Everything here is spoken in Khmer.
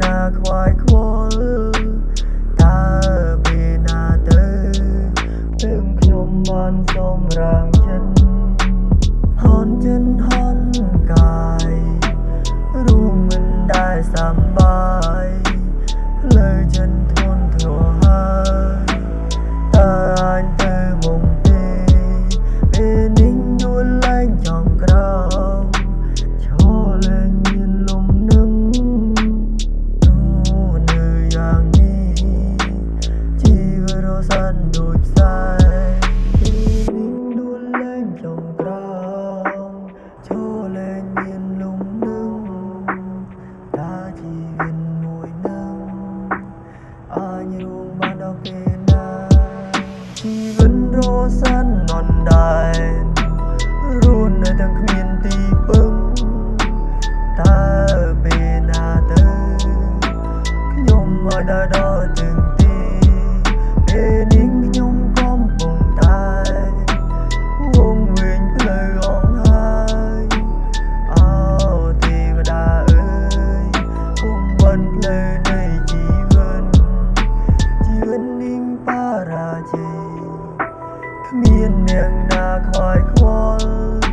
ណាខ្វាយខ្វល់តើពេលណាទៅទើបខ្ញុំបានសំរាងចិត្តហនចិនហនកាយរួមមិនដែលសប្បាយផ្លូវចិនធ្ងន់ធ្ងរហើយតើអញទៅមុំទេពេលនេះដួលលែងចង់ក្រោមឈរលែងមានលំនឹងនៅយ៉ាងនេះជីវិតរសាន់ដូចផ្សែពេលនេះដួលលែងចង់ក្រោមឈរលែងមានលំនឹងតើជីវិតមួយនឹងអញរួមបានដល់ពេលណាជីវិតរសាន់ននដែនរស់នៅទាំងគ្មានទីពឹងតើពេលណាទៅខ្ញុំឲ្យដើរដល់ទាំងទីពេលនេះខ្ញុំកំពុងតែវងវិញផ្លូវអងហើយអោទេវតាអើយគុំបិនផ្លូវនៃជីវិតជីវិតនេះបរាជ័យគ្មានអ្នកណាខ្វាយខ្វល់។